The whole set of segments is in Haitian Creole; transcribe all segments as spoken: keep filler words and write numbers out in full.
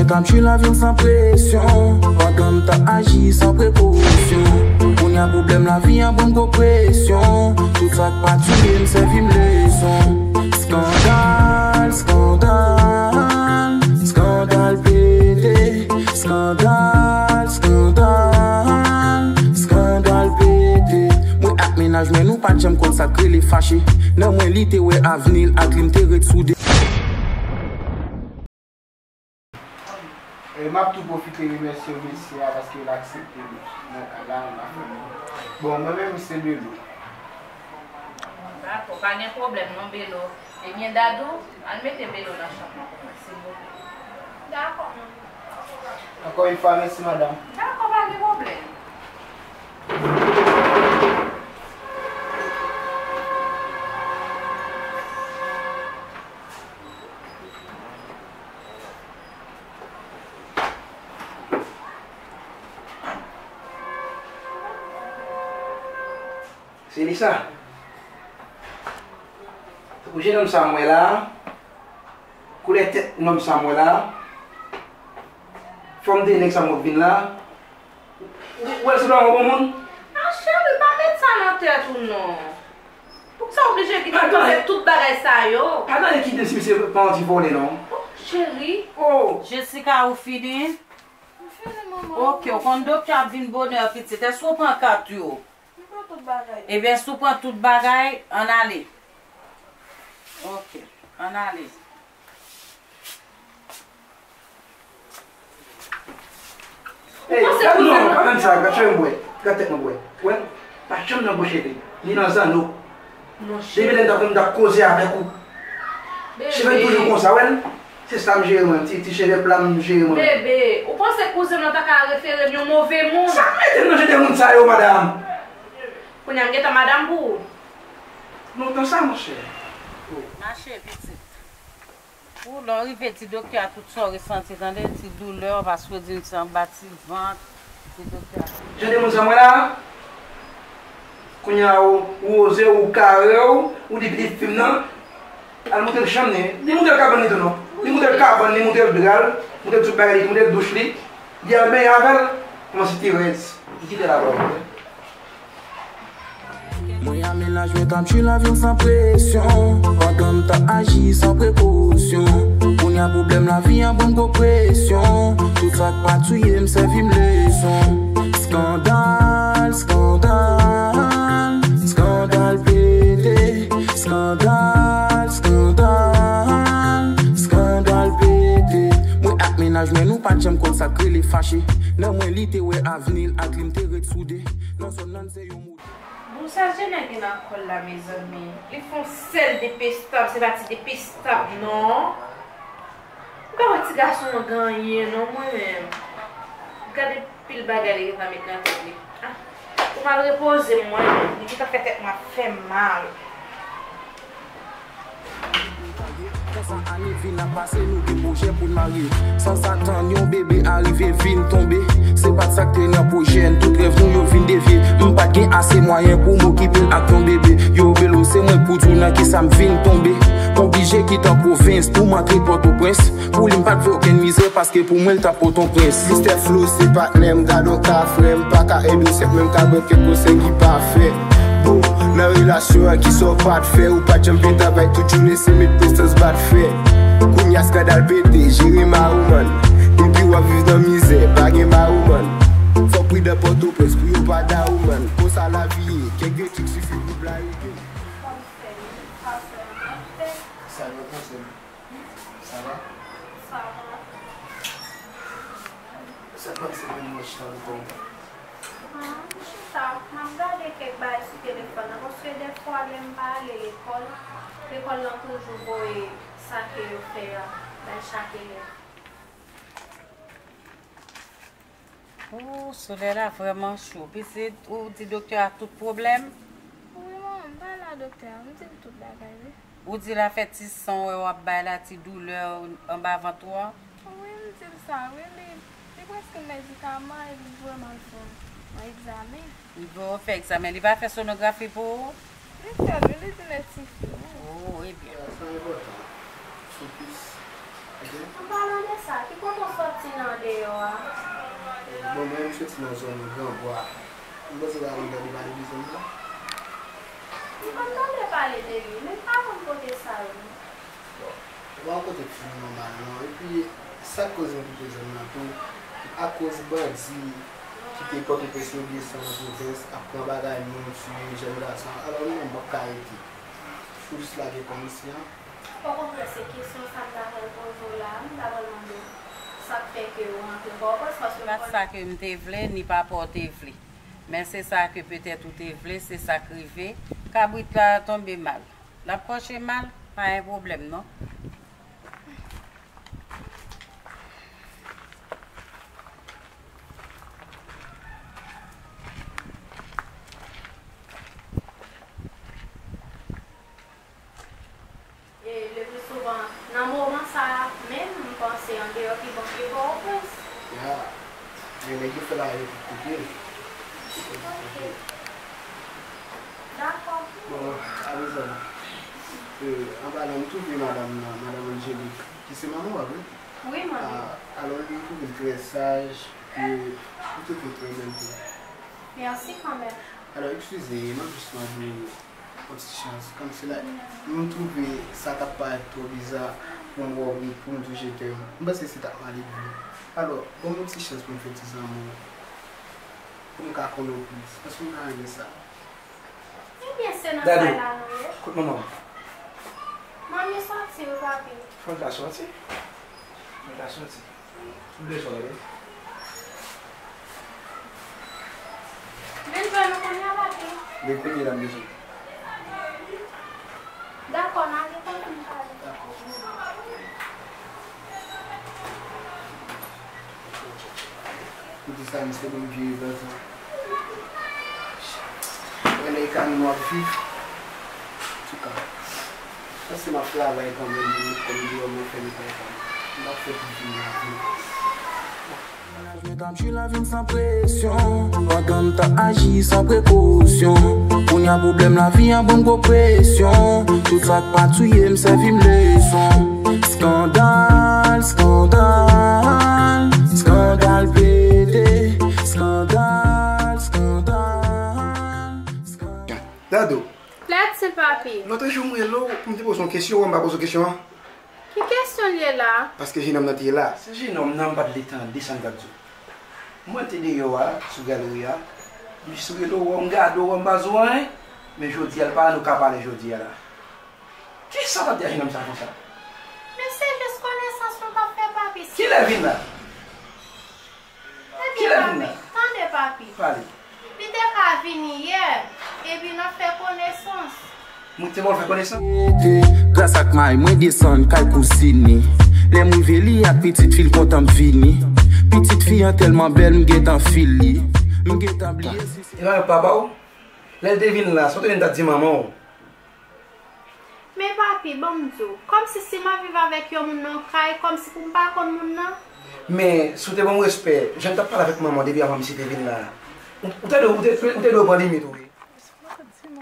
T ap jwi lavi m san presyon, pandan m t ap aji san prekosyon. Kounye a pwoblèm lavi an ban m gwo presyon. Tout sa k pa tiye m sèvi m leson. Skandal, skandal, skandal pete. Skandal, skandal, skandal pete. Mwen ak mennaj mwen nou pa t janm konn sa k rele fache. Nan mwen li te wè avni l ak li m te ret soude. E m ap tou pwofite remèsye mesye a paske l aksepte m nan kay la, l pa fè m. Bon, mwen menm se Belo. Dakò, pa gen pwoblèm non Belo. Ebyen Dadou, al mete Belo nan chanm nan pou mwen silvouplè. Dakò manmi. Ankò yon fwa mèsi madanm. Dakò, pa gen pwoblèm. Se li sa. Tankou je nonm sa m wè la a, koulè tèt nonm sa m wè la a, fòm de nèg sa m wè k vin la a, ou wè l se vrèman yon bon moun? Ah cheri, pa met sa nan tèt ou non. Poukisa w oblije kite m panse tout bagay sa yo? Pa gade kite si misye pa yon ti vòlè non. Cheri. Oh! Jessica, ou fini? M fini manman. Ok, w konn doktè ap vin bonè pitit. Èske w pran kat yo? M pran tout bagay. Ebyen, si w pran tout bagay, ann ale. Ok, ann ale. Hey, gad non, pa menm sa, gad cheve m bwè, gad tèt mwen bwè. Wè, pa janm nan gwo cheve, li nan zanno. Depi lè m t ap, m t ap koze avèk ou. Cheve m toujou konsa, wè. Se sa m jere mwen, ti, ti cheve pla m jere mwen. Bebe, ou panse kouzen m nan ta ka refere m yon move moun? Sa k mete m nan jan de moun sa yo, madanm? Kounye a m gentan madanm pou ou. Lontan sa, monchè. Mache, pitit. Ou lè w rive di doktè a tout sa w resanti, tande, ti doulè, w pa sou di m se anba ti vant, di doktè a. Jan de moun sa mwen la, kounye a ou, ou oze, ou kare w, ou di pitit fi m nan, al montre l chanm ni, li montre l kabann li tou non. Li montre l kabann li, montre l dra l, montre l tout bagay li, montre l douch li, li al benyen avè l, kòmanse ti rèz, li kite l avè w. Mwen a mennaj mwen t ap jwi lavi m san presyon, pandan m t ap aji san prekosyon. Kounye a pwoblèm lavi an ban m gwo presyon, tout sa k pa tiye m sèvi m leson. Skandal, skandal, skandal pete. Skandal, skandal, skandal pete. Mwen ak mennaj mwen nou pa t janm konn sa k rele fache. Nan mwen li te wè avni l ak li m te ret soude. Nan zòn nan n se yon modèl. Bon sa Jenè gen nan kò l la mezanmi. Li fè yon sèl depestab, se pa ti depestab non. M pa wè ti gason an gen anyen non mwen menm. Gade pil bagay li gentan met nan tèt li. Ah, pou m al repoze m mwen menm, li gentan fè tèt mwen ap fè m mal. Konsa ane vin ap pase nou gen pwojè pou n marye. San sa tann yon bebe arive vin tonbe. Se pa t sa k te nan pwojè n, tout rèv nou yo vin devye. M pa t gen ase mwayen pou m okipe l ak yon bebe. Yo Belo se mwen k pou di w nan kisa m vin tonbe. M oblije kite pwovens pou m antre Pòtoprens. Pou li m pa t vle okenn mizè paske pou mwen l t ap Pòtoprens. Mistè Flo se patnè m, gad on ka frè m, pa ka ede w sèt menm ka ban kèk konsèy ki pa fè. Bon, nan relasyon an kisa w pa t fè, ou pa t janm vin travay tout jounen se met prestans bat fè. Kounya skandal pete, jere mawoman. Depi w ap viv nan mizè, pa gen mawoman. Fò w pridan Pòtoprens pou yo pa dawoman. Konsa lavi ye, kèk grenn trik sifi pou blayi gen. Sa yo panse m. Sa va? Sa va. Sa k pase mwen mwen chita pou kòm. Ah, m chita, m ap gade kèk bagay sou telefòn nan, paske dèfwa lè m pa ale lekòl, lekòl lan toujou voye sa ke yo fè a bay chak elèv. Ooh, solèy la vrèman cho. Pitit, ou di doktè a tout pwoblèm? Wi manman, m pale a doktè a, m di l tout bagay wi. Ou di l afè ti san w wè w ap bay la, ti doulè anba vant ou an? Wi, m di l sa wi, li, li prèske medikaman epi l voye m al fè yon egzamen. Li voye w fè egzamen, li pa fè sonografi pou ou? Li fè l wi, li di l e ti fi wi. Oh, ebyen. Sa enpòtan. Fokis. Ok? An palan de sa, ki kote w sòti? Nan deyò a. Bon, mwen, m soti nan zòn Gran Bwa. M panse pa konn tande pale de zòn nan. M konn tande pale de li, men m pa konn kote sa ye non. Bon, m pa kote fi nòmal non. Epi, sa k koz m kite zòn nan tou, akoz bandi ki te Pòtoprens yo desann nan pwovens, ap pran bagay moun, tiye jèn gason. Alò, mwen menm, m p ap ka rete. M jis lage kò m isi a. Okontrè, se kesyon sa m ta pral poze w la a, m ta pral mande w sa k fè ke w rantre Pòtoprens, paske m konnen. Se pa sa ke m te vle, ni papa w te vle. Men se sa ke petèt ou te vle, se sa k rive. Kabrit la tonbe mal. L ap kòche mal, pa gen pwoblèm non. E le pli souvan, nan moman sa a menm, m panse andeyò ki bon ke Pòtoprens. Ya, men nèg yo fè lari tout kote. Ok. Dakò. Bon, apre sa, euh, anba la, m twouve madanm nan, madanm Angélique, ki se manman w, vre? Wi, manmi. Ah, alò, m twouve l trè saj, e m twouve l trè bèl tou. Mèsi kanmenm. Alò, eskize, m ap jis mande w yon ti chans, kòmsi la, m twouve sa t ap parèt twò biza pou m wè w, pou m di w je t'aime. M panse se t ap male pou mwen. Alò, ban m yon ti chans pou m fè ti zanmi w, pou m ka konnen w plis, paske m ta renmen sa. Ebyen, se nan kay la nou ye. Kote manman w? Manmi sòti, wi, papi. Fò l ta sòti? Fò l ta sòti. M bezwen w, tande. Vin jwenn nou kounye a, papi. Vin kounye a la, m bezwen w. Dakò, n ale kote m pale. Dakò. Kote sa, misye ban m vye rezon. Wè lè e ka nou ap viv. Antouka, paske m ap travay kanmenm, m met kò m deyò, mwen fè netwayaj pa m. M ap fè pou vin lavi. Mennaj mwen t ap jwi lavi m san presyon, pandan m t ap aji san prekosyon. Kounye a pwoblèm lavi an ban m gwo presyon, tout sa k pa touye m sèvi m leson. Skandal, skandal, skandal pete, skandal, skandal, skandal. Dadou. Lèt si papi. Lòt jou m rele w pou m te poze w kesyon, wè m pa poze w kesyon an. Ki kesyon l ye la? Paske jenòm nan te la. Se jenòm nan m pa t vle tande sa l t ap di w. Mwen te deyò a, sou galri a, m jis rele w, wè w, m gade w, wè w, m pa di w anyen. Men jodi a, l pa la, nou ka pale jodi a la. Kisa w t ap di a jenòm sa konsa? Men se jis konesans nou t ap fè, papi. Kilè vin la? Ebyen, papi, tande, papi. Pale. Li te ka vini yè, epi n ap fè konesans. Mwen te ba w fè konesans? Gras ak may mwen desann kay kouzin li. Lè m rive li ak pitit fi l kontan m vini. Pitit fi an tèlman bèl m gentan fil li. M gentan bliye si se. E pa papa w? Lè l te vin la, sa w te vin ta di manman w? Men papi, ban m di w, kòmsi si m ap viv avèk yon moun nan yon kay, kòmsi pou m pa konn moun nan? Men, si w te ban m respè, jan m t ap pale avèk manman w depi avan misye te vin la, ou, ou te dwe, ou te, ou te dwe pran limit ou, wi.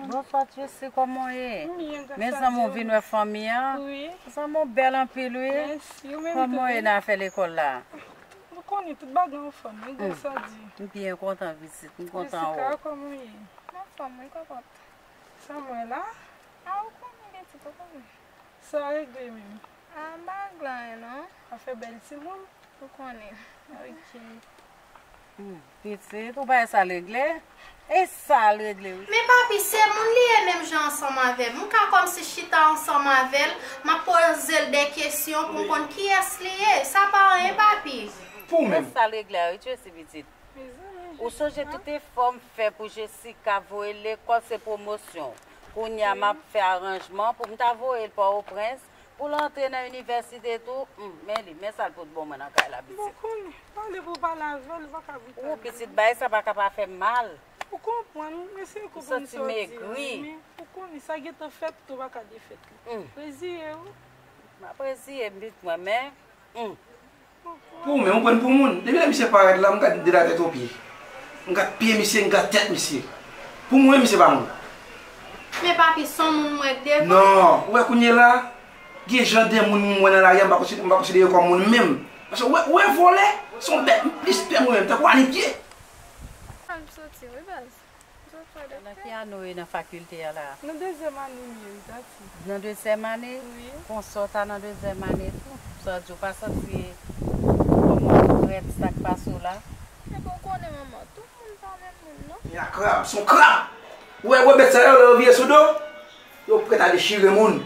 Bonswa, Tracy, kòman w ye? Mezanmi, w vin wè fanmi an? Wi. Zanmi w bèl anpil, wi. Mèsi, ou menm tou. Kòman w ye nan afè lekòl la? Ou konnen tout bagay anfòm, wi, gras a Dye. M byen kontan vizit, m kontan wè w. Jessica, kòman w ye? M anfòm, wi, kòkòt. Sa m wè la? A, ou konnen pitit, ou konnen. Sa regle menm. A, m pa regle anyen non. Afè bèl timoun. Ou konnen. Ok. Hmm, pitit, ou pa wè sa l regle? E sa l regle, wi. Men papi, se moun li ye menm jan ansanm avè m. M ka kòmsi chita ansanm avè l, m ap poze l de kesyon pou m konn kiyès li ye. Sa pa anyen, papi. Pou w menm. Sa l regle a, wi, Tracy, pitit. Ou sonje tout efò m fè pou Jessica voye l lekòl, se pwomosyon. Kounye a, m ap fè aranjman pou m ta voye l Pòtoprens, pou l antre nan inivèsite tou. Hum, men li, men sa l pot ban mwen nan kay la, pitit. Bon, konnen, pale pou pale avè l, ou pa ka vin pale. Ou, pitit, bagay sa pa ka pa fè m mal. Ou konprann, ou eseye konprann sa w di a, men ou konnen sa gentan fèt, ou pa ka defèt li. Hum. Reziye w. M ap reziye m, pitit mwen, men, hum. Pou mwen, ou pran pou moun. Depi lè misye parèt la, m gad de la tèt o pye. M gad pye misye, m gad tèt misye. Pou mwen, misye pa moun. Men papi, se yon moun m wè k devan. Non, ou wè kounye la, gen jan de moun m wè nan lari a, m pa konsi-, m pa konsidere yo kòm moun menm. Paske ou wè, ou wè vòlè, se yon bèt, m plis pè mwen menm, tankou anipye. Al soti, wi, baz. M sot fè doktè. Nan ki ane w ye nan fakilte a la? Nan dezyèm ane m ye, wi, tati. Nan dezyèm ane? Wi. Konsa w ta nan dezyèm ane tou. Sa w di w pa santi kòman w rèd sa k pase w la? Epi w konnen manman, tout moun pa menm moun, non. E a krab, se yon krab! Ou wè gwo bèt sa yo, lè yo vire sou do, yo prèt a dechire moun.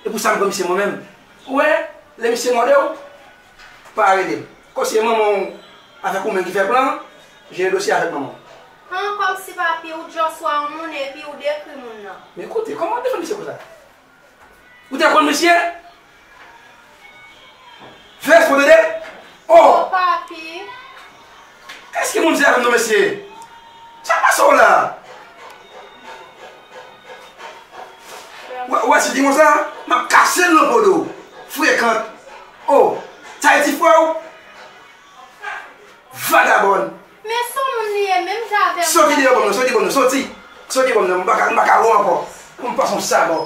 E pou sa m pran misye mwen menm. Ou wè, lè misye mòde w, pa rele m. Kòm se manman w avèk ou menm ki fè plan an, jere dosye avèk manman w. Han, kòmsi papi, ou just wè yon moun epi ou dekri moun nan. Men koute, kòman w defann misye konsa? Ou te konn misye? Fè espò tande? Oh! Oh, papi! Èske moun se avè m non, mesye? Sa pase w la? Wè, wè, si di konsa, m ap kase l nan po do w. Frekant. Oh, sa e ti frè w? Vagabòn! Men se yon moun li ye, menm jan avè m. Soti deyò ban m nan, soti ban m nan, soti! Soti ban m nan, m pa ka, m pa ka wè w ankò. Pou m pase yon sabò.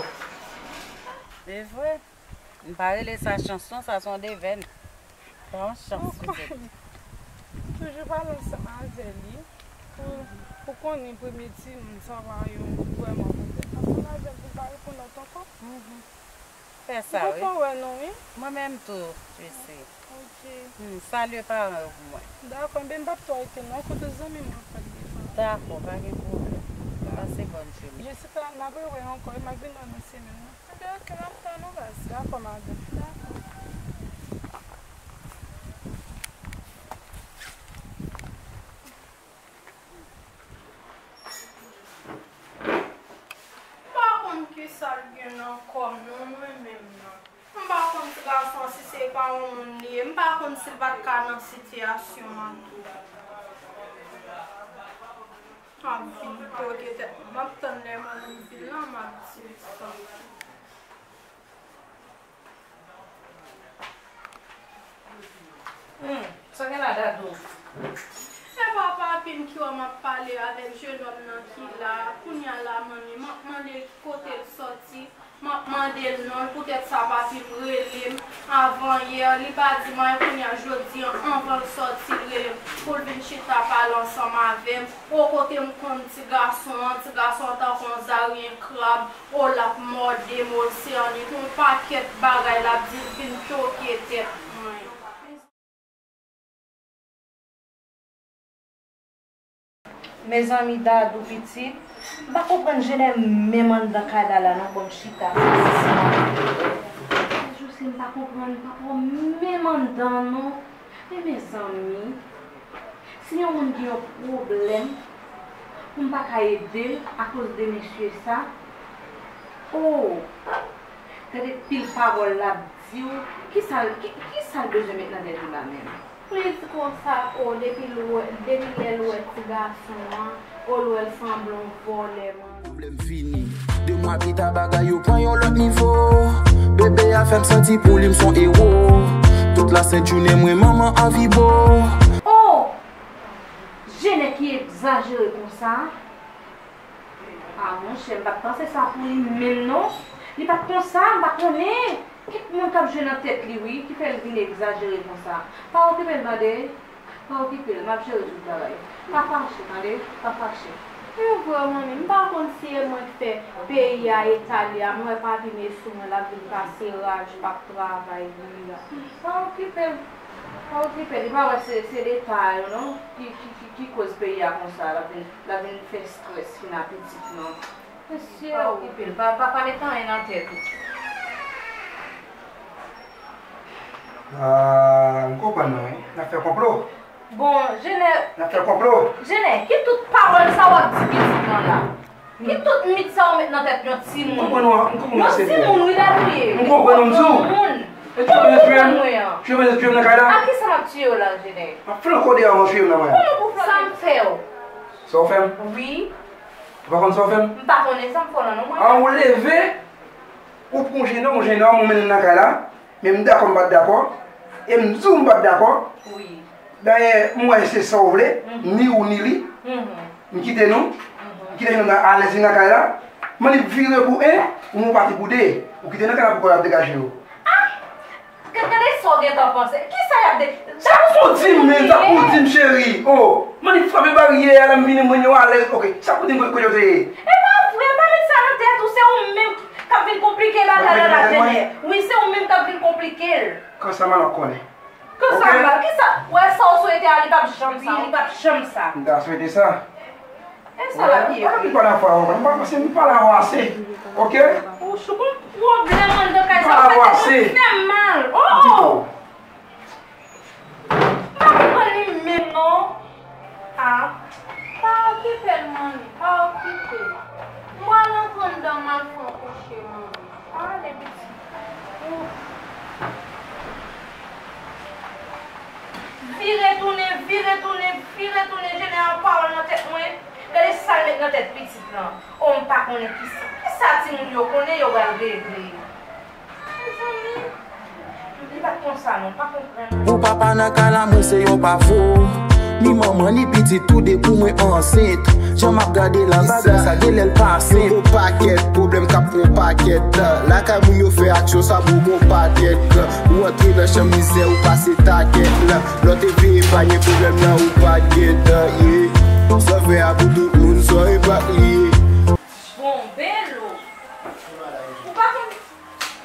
Se vre. M pa rele sa chans non, sa se yon devèn. Pa yon chans, pitit. Toujou pale ansanm avè li pou, pou konnen premye timoun sa va yon vrèman pwoblèm. Ansanm avè l pou l pa reponn lòt ankò. Fè sa, wi. M poko wè non, wi. Mwen menm tou, Tracy. Ok. Hmm, salye paran yo pou mwen. Dakò, men m p ap twò rete non, kote zanmi mwen pral devan. Dakò, pa gen pwoblèm. Pase bòn jounen. Jesita, n ap rewè ankò, wi, m ap vin wè nan semèn nan. Ok, ok, m ap tann ou, baz. Dakò, madanm. Dakò. M pa konn kisa l gen nan kò m non, mwen menm nan. M pa konn ti gason an si se pa yon moun li ye. M pa konn si l pa t ka nan sitiyasyon an tou. M ap vin pote tèt mwen. M ap tann lè mwen vin vil lan, m ap di l sa. Hmm, sa gen la, Dadou? E pa papi m ki wè m ap pale avèk jenòm nan ki la a. Kounye a la, manmi, m ap mande l ki kote l sòti. M ap mande l non l. Poutèt sa, papi m rele m avan yè. Li pa di m anyen. Kounye a, jodi a, anvan l sòti, l rele m pou l vin chita pale ansanm avè m. O, kote m konn ti gason an, ti gason an tankou yon zaryen krab. O, l ap mòde m, o, l se annik yon pakèt bagay l ap di, l vin choke tèt mwen. Mezanmi, Dadou pitit, m pa konprann Jenè menm anndan kay la la non, bon, m chita. Jezi, m pa konprann papa w menm anndan non. Men mezanmi, si yon moun gen yon pwoblèm, pou m pa ka ede l akoz de mesye sa? Oh! Gade pil pawòl l ap di w. Kisa l, ki, kisa l bezwen met nan tèt ou la menm? Li di konsa, oh, depi l wè, depi lè l wè ti gason an, oh, l wè l sanble yon vòlè, man. Pwoblèm fini. De mwa pita, bagay yo pran yon lòt nivo. Bebe a fè m santi pou li m s on ewo. Tout lasent jounen mwen manman anvi bo. Oh! Jenè ki egzajere konsa. Ah, monchè, m pa t panse sa pou li menm non. Li pa t konsa, m pa konnen. Kèk moun k ap jwe nan tèt li, wi, ki fè l vin egzajere konsa. Pa okipe l, tande. Pa okipe l, m ap jere tout bagay. Pa fache, tande, pa fache. Men vre, manmi, m pa konn si e mwen k fè peyi a eta li a, m wè papi m e sou mwen, l ap vin pase raj, p ap travay, vre la. Pa okipe l, pa okipe l, li pa wè se, se leta a yo, non, ki, ki, ki, ki koz peyi a konsa, l ap vin, l ap vin fè strès fin a pitit, non. Mesye, pa okipe l, pa, pa, pa met anyen nan tèt ou. Ah, m konprann nou, wi. N ap fè konplo. Bon, Jenè. N ap fè konplo. Jenè, ki tout pawòl sa w ap di pitit lan la? Ki tout mit sa w met nan tèt yon timoun? M konprann ou, m konprann ou. Yon timoun, wi, Dadou ye. M konprann ou, m di w. Yon granmoun. E ti manzè tchwem. Ti manzè tchwem nan kay la. A kisa m ap tiye w la, Jenè? M ap flanke w deyò, mwen tchwem nan mwen. Kòman pou flanke? Sa m fè w? Sa w fè m? Wi. Ou pa konn sa w fè m? M pa konnen sa m fè w la non, mwen. An ou leve, ou pran yon jenòm, yon jenòm, ou mennen l nan kay la. Men m dakò, m pa t dakò. E m di w m pa t dakò. Wi. Dayè, m wè se sa w vle, ni ou ni li. M kite nou. M kite nou nan alèz nan kay la. M annik vire pou en, ou pati pou de. Ou kite nan kay la pou kò y ap degaje yo. Gade sa w gentan panse. Kisa y ap de... Sa pou di m, men, sa pou di m, cheri. Oh, Mannik frape baryè a, lè m vini, mwen yo alèz. Ok, sa pou di m kote yo te ye? E pa vre, pa met sa nan tèt ou, se ou menm k ap vin konplike bagay la, la, Jenè. Wi, se ou menm k ap vin konplike l. Kansa mal ap konnen. Kansa mal, kisa? Wè sa w swete a, li p ap janm sa, li p ap janm sa. M ta swete sa. E sa l ap ye? Pa anvi pale avè w, m pa, paske m pale avè w ase. Ok? Ou sou gon pwoblèm anndan kay sa, ou fè tèt mwen fè mal. Oh! M pa konprann li menm non. Ah, pa okipe l, manmi, pa okipe l. M pral antre anndan, m al fè yon kouche, manmi. Ale, pitit. Vire tounen, vire tounen, vire tounen, Jenè, yon pawòl nan tèt mwen. Gade sa l met nan tèt pitit lan. Oh, m pa konnen kisa. Kisa timoun yo konnen yo pral regle? Mezanmi, li pa t konsa non, pa konprann. Pou papa nan kay la, mwen se yon pafo. Ni manman, ni pitit, toude pou mwen ansent. Jan m ap gade la, bagay sa genlè l pa senp. Yon gwo pakèt pwoblèm k ap fè yon pakèt. Lakay moun yo fè aksyon, sa bon gon pakèt. Ou antre nan chanm mizè, ou pase takèt. Lè w te veye pa gen pwoblèm nan, ou pa gentan ye. Sa fè a pou tout moun, sa e pa li ye. Bon, Belo, ou pa konn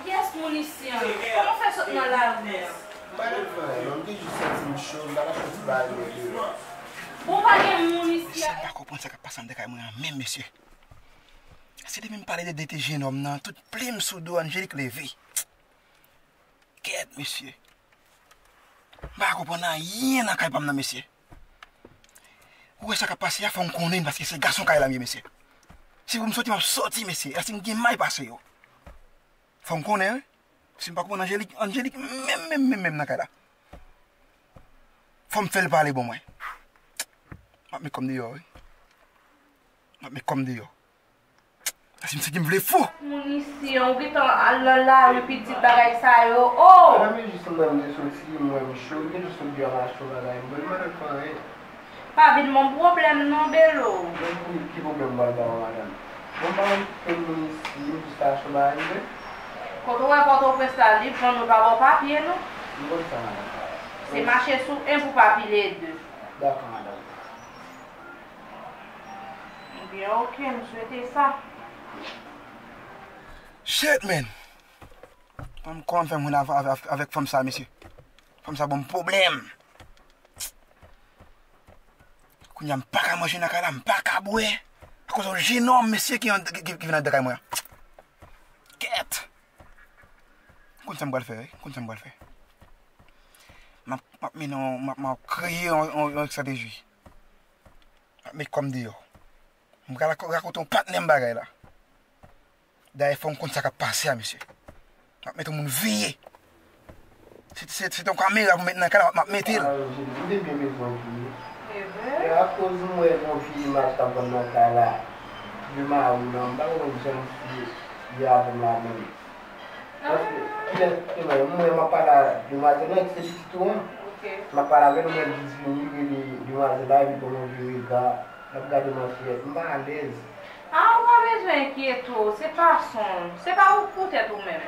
kiyès moun isi an? Kòman w fè sot nan lari a? M pa t ap fè anyen non, m te jis santi m cho, m ta ka fè yon ti bagay mwen deyò. Bon, pa gen moun isi a. Mesye, m pa konprann sa k ap pase anndan kay mwen an menm, mesye. Se depi m pale de, de ti jenòm nan, tout plim sou do Angélique leve. Kèt, mesye. M pa konprann anyen nan kay pa m nan, mesye. Ou wè sa k ap pase a, fò m konnen, paske se gason kay la m ye, mesye. Si pou m soti, m ap soti, mesye. Èske m gen may pase yo? Fò m konnen, wi. Si m pa konprann Angélique, Angélique menm, menm, menm, menm nan kay la. Fò m fè l pale bon mwen. M ap met kò m deyò, wi. M ap met kò m deyò. Paske m santi m vle fou. Moun isi an, ou gentan al nan lari pitit bagay sa yo. Oh! Madanm, e jis mwen m te soti, mwen m cho, m te jis sot deyò m achte yon bagay, m pa t mande l fè anyen. Pa vin ban m pwoblèm non, Belo. Bon, ki, ki pwoblèm m pral ba w, madanm? Bon, m pa konn moun isi, m jis ta achte yon bagay, m vle. Kote w wè Pòtoprens la lib, vann yo pa ba w papye, non? M konn sa, madanm. Se mache sou en pou pa pile de. Dakò, madanm. Ebyen, ok, m swete sa. Shit, man! Kòman, kòman m fè m jwenn avè, avè, avèk fanm sa, mesye? Fanm sa ban m pwoblèm. Kounye a, m pa ka manje nan kay la, m pa ka bwè. Akoz yon jenòm, mesye, ki, ki, ki vin anndan kay mwen an. Kèt! M konn sa m pral fè, wi. M konn sa m pral fè. M ap, m ap mennen yon, m ap, m ap kreye yon, yon, yon estrateji. M ap met kò m deyò. M pral rakonte yon patnè m bagay la. Dayè, fò m konn sa k ap pase a, mesye. M ap mete yon moun veye. Se, se, se te yon kamera pou met nan kay la, m ap mete l. Ah, Jezi, m te byen bezwen w tou, wi. E vre? E akoz m wè yon vye imaj k ap vann nan kay la, de mari w nan, m pa konprann jan misye ye avè m la menm. Paske, kilè, kilè, m wè m ap pale a demwazèl la, se pitit ou an. Ok. M ap pale avè l, m wè l jis vini, rele demwazèl la, epi ban m yon vye rega, l ap gade m an fiyèt. M pa alèz. Ah, ou pa bezwen enkyete w, se fason l, se pa ou poutèt ou menm.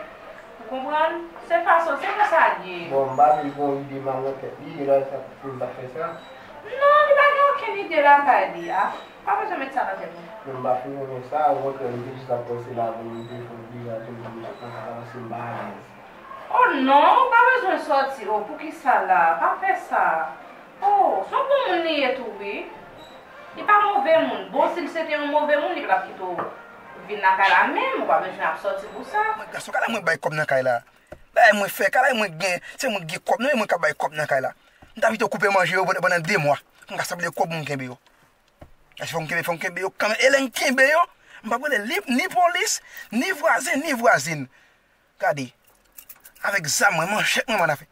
Ou konprann? Se fason l, se konsa l ye. Bon, m pa vle gen yon ide mal nan tèt li, e lè sa pou m pa fè sa. Non, li pa gen okenn ide lakay li a. Pa bezwen met sa nan tèt ou. Men m pa fin renmen sa, okontrè, m te jis ap panse l avan m te fè yon vye rad, m te sot nan kay la paske m pa alèz. Oh non, ou pa bezwen sòti. Oh, poukisa la? Pa fè sa. Oh, se yon bon moun li ye tou, wi. Li pa move moun. Bon, si l se te yon move moun, li pa t ap kite w vin nan kay la menm. Ou pa bezwen ap sòti pou sa. Mwen, gason, kala mwen bay kòb nan kay la. Bagay mwen fè, kala mwen gen, se mwen gen kòb, non, e mwen k ap bay kòb nan kay la. M t envite w koupe manje yo pandan, pandan de mwa. M ka sanble kòb mwen kenbe yo. Èske fò m kenbe, fò m kenbe yo kanmenm? E lè m kenbe yo, m p ap rele ni, ni polis, ni vwazen, ni vwazin. Gade, avèk zam mwen, manchèt mwen, mwen afè.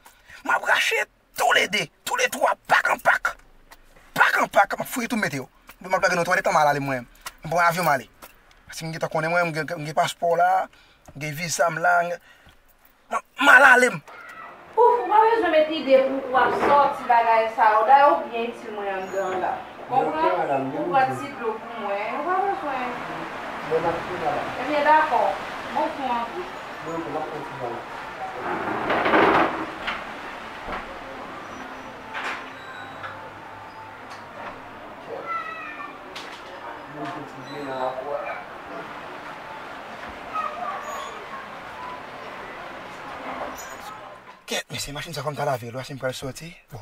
M ap rache toulede, toulètwa, pak an pak. Pak an pak, m ap fouye tou, m mete yo. M ap lage nan twalèt, m al ale mwen. M pran avyon, m ale. Paske m gentan konnen mwen, m gen, m gen paspò la, m gen viza m la, m, m al ale m. Ouf, ou pa bezwen met ide pou w ap sòti bagay sa yo. Dayè, ou byen itil mwen anndan la. Ou konprann? Ou pran ti dlo pou mwen. Ou pa bezwen. Mwen, m ap suiv, madanm. Ebyen, dakò. Bon kou anpil. Mwen, m ap kontinye la. Kèt, mesye, machin sa fò m ta lave l, w a si m pral soti. Bon.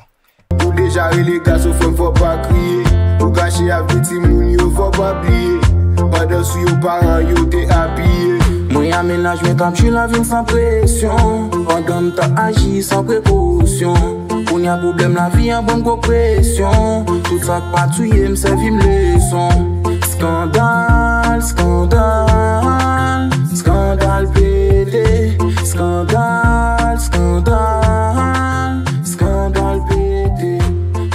Ou deja rele gason, frè m, fò pa kriye. Ou kache avni timoun yo, fò pa bliye. Pandan sou yo paran yo te apiye. Mwen a mennaj mwen k ap jwi lavi m san presyon. Pandan m t ap aji san prekosyon. Kounye a pwoblèm lavi an ban m gwo presyon. Tout sa k pa touye m sèvi m leson. Skandal, skandal, skandal pete. Skandal, skandal, skandal pete.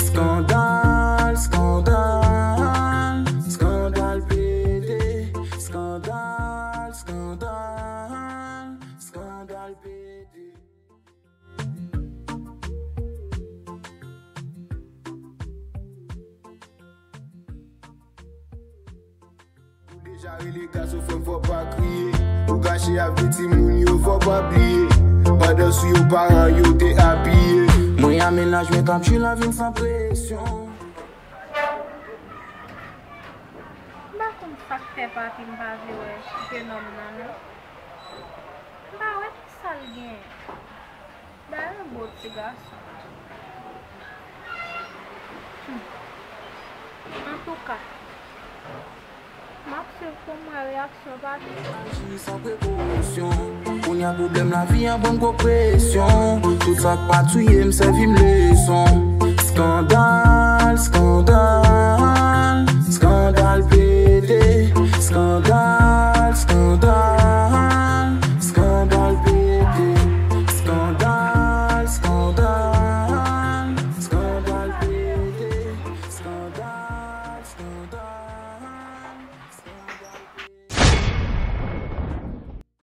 Skandal, skandal, skandal pete. Skandal, skandal, skandal pete. Ou deja rele gason, frè m, fò pa kriye. Ou kache avni timoun yo, fò pa bliye. Pandan sou yo paran yo te apiye. Mwen a mennaj mwen k ap jwi lavi m san presyon. M pa konn sa k fè papi m pa vle wè jenòm nan non. M pa wè kisa l genyen. Dayè, bo ti gason. Hmm. Antouka, m ap swiv pou m wè reyaksyon papi. Aji san prekosyon. Kounye a pwoblèm lavi an ban m gwo presyon. Tout sa k pa touye m sèvi m leson.